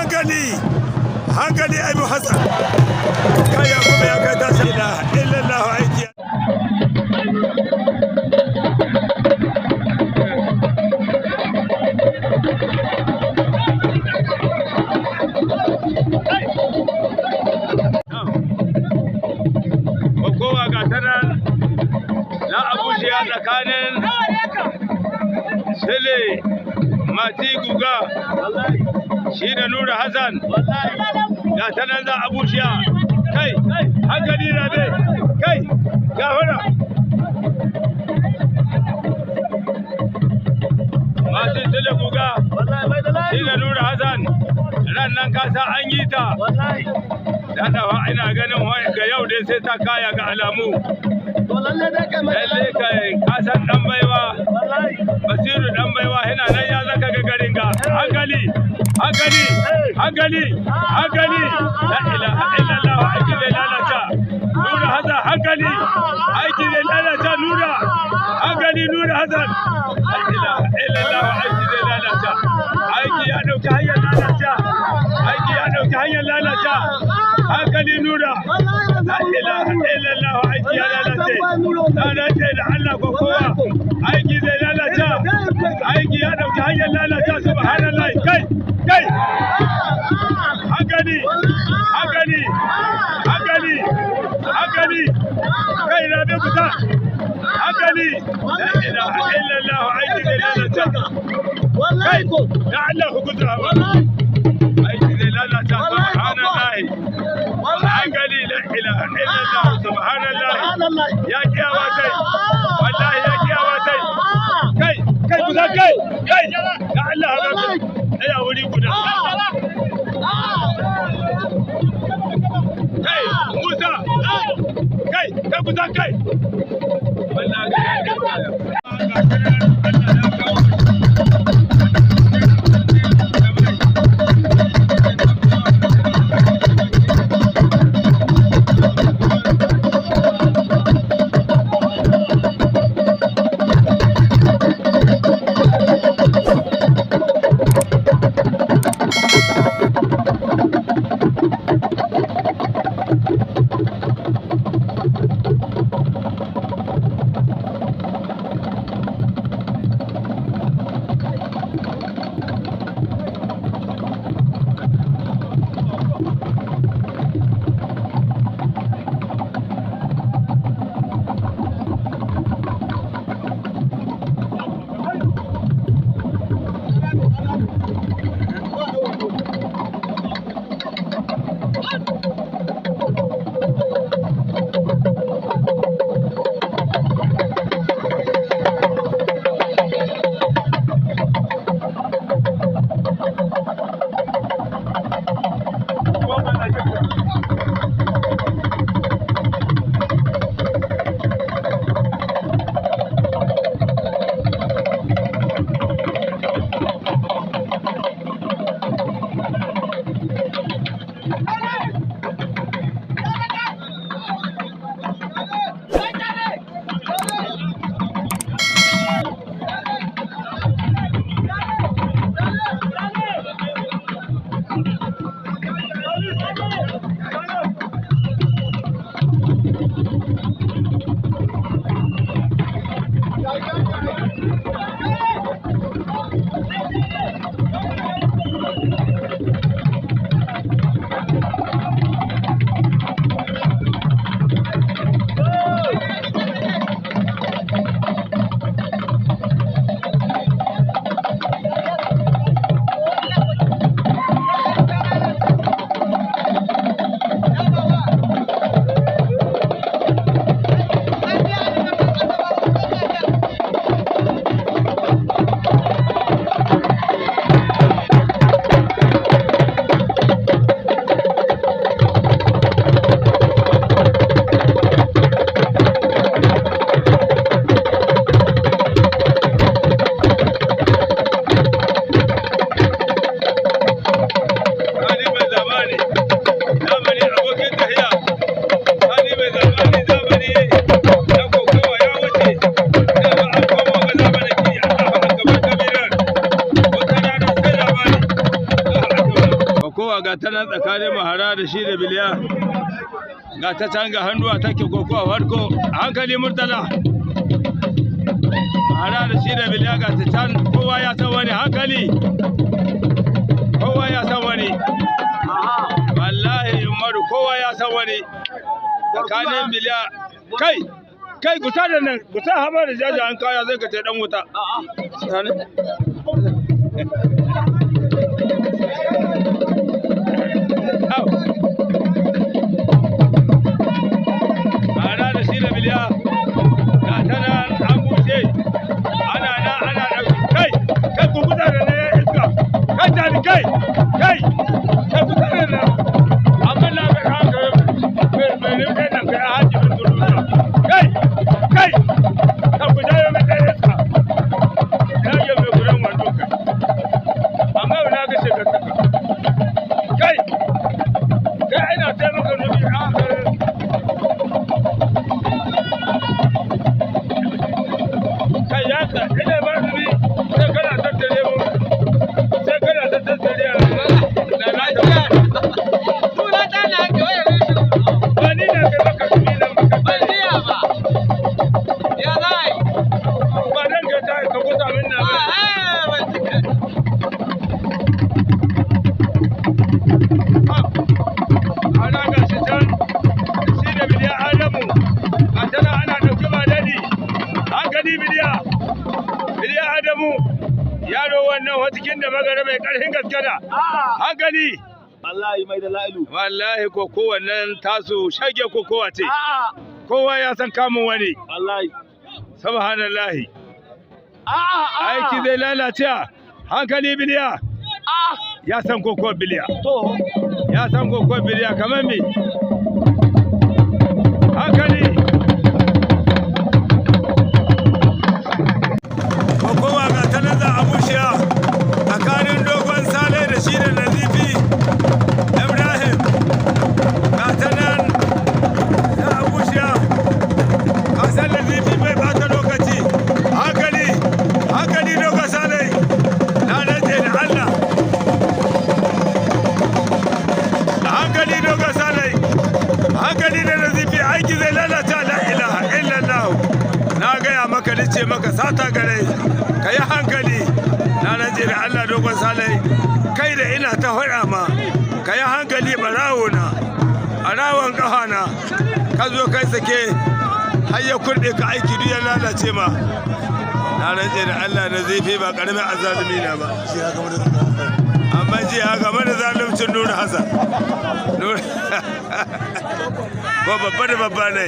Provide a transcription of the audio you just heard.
Hankali, hankali, Abu Hassan. Kaya kuma ya kai tashi. Ilaha illallah, aiki. Kowa ga ta nan na abushiya tsakanin Sile Mati Guga shi da Nura Hassan. Ga ta nan za abushiya. Kai, hankali, Rabe. Kai, ga hura Mati Sile Guga shi da Nura Hassan. Ran nan kasa an yi ta daɗawa. Ina ganin ga yau dai sai ta kaya ga alamu. Lalle kai, kasan dan baiwa Basiru, dan baiwa yana nan ya zaka ga garin ga. Hankali, hankali, hankali, hankali! La ilaha illallah, aiki zai lalata. Nura Hassan, hankali, aiki zai lalata. Nura, hankali, Nura Hassan. La ilaha illallah, aiki zai lalata. Aiki ya dauki hanyar lalata, aiki ya dauki hanyar lalata. Hankali, Nura. La ilaha illallah, aiki ya lalace. Na rantse da Allah, ko kowa aiki zai lalata. Aiki ya dauki hanyar lalata. Subhanallah! Kai, kai, hankali, hankali, hankali, hankali! Kai, Rabe, kusa. Hankali! La ilaha illallah, aiki zai lalata. Kai, ya Allah, ku kusa. Aiki zai lalata. Subhanallah! Hankali! La ilaha illallah! Subhanallah! Ya kiyawa kai, wallahi ya kiyawa kai. Kai, kai, kusa. Kai, kai, ya Allah, haka tsaya wuri guda. Kai, Musa. Kai, kai, kusa. Kai, wallahi Allah ya kawo. Kokowa ga ta nan tsakanin Mahara da shi da Biliya. Ga ta can ga hannuwa take kokowa farko. A hankali, Murtala. Mahara da shi da Biliya ga ta can, kowa ya san wani. Hankali, kowa ya san wani. Wallahi Umaru, kowa ya san wani tsakanin Biliya. Kai, kai, gusa da nan, gusa hama da jajayen kaya zai ka ce dan wuta. Sani. Au. Ma'ana da shi da Biliya ga ta nan an bushe, ana nan ana ɗauki. Kai, kai, ku gusa da nan, ya iska. Kai tani, kai, kai, kai, gusa da nan. Amma na ga an kai mai mai nan kai a haji min turuta. Kai, kai, ka ku jayo min ɗan iska. Ya yi mai gudan wando kai. Amma na ga shekartuka. Kai, kai, ina taimaka nufi a kai. Kai ya ka ina ba ni sai kana tattare mu, sai kana tattare da na ta. Ba ni na kai maka tuni nan maka ba dan ka ta ka gusa min na ba. Ana ga shi can shi da Biliya Adamu, a tana ana ɗauki ba daɗi. Hankali, Biliya, Biliya Adamu, yaro wannan wata da magana mai ƙarfin gaske da hankali. Wallahi mai da la'ilu. Wallahi ko kowannen tasu shage ko kowa ce, kowa ya san kamun wani. Wallahi. Subhanallahi, aiki zai lalace. Hankali, Biliya. Ya san koko Biliya. To. Ya san koko Biliya kamar me. Hankali. Kokowa ga ta nan za a bushiya tsakanin Dogon Sale da shi da Nazifi Ibrahim. Ga ta nan za a bushiya. Kasan Nazifi bai bata lokaci. Hankali, hankali, Dogon Sale. Na rantse da Allah. Hankali, Dogon Sale. Hankali da Nazifi, aiki zai lalata. La ilaha illallah. Na gaya maka, nace maka sata gare ka, yi hankali. Na rantse da Allah, Dogon Sale, kai da ina ta faɗa ma ka yi hankali, barawo na barawon ƙafa na, ka zo kai sake har ya kurɗe ka, aiki duk ya lalace ma. Na rantse da Allah, Nazifi ba ƙaramin azalumi na ba, amma jiya game da zaluncin Nura Hassan ko babba da babba ne.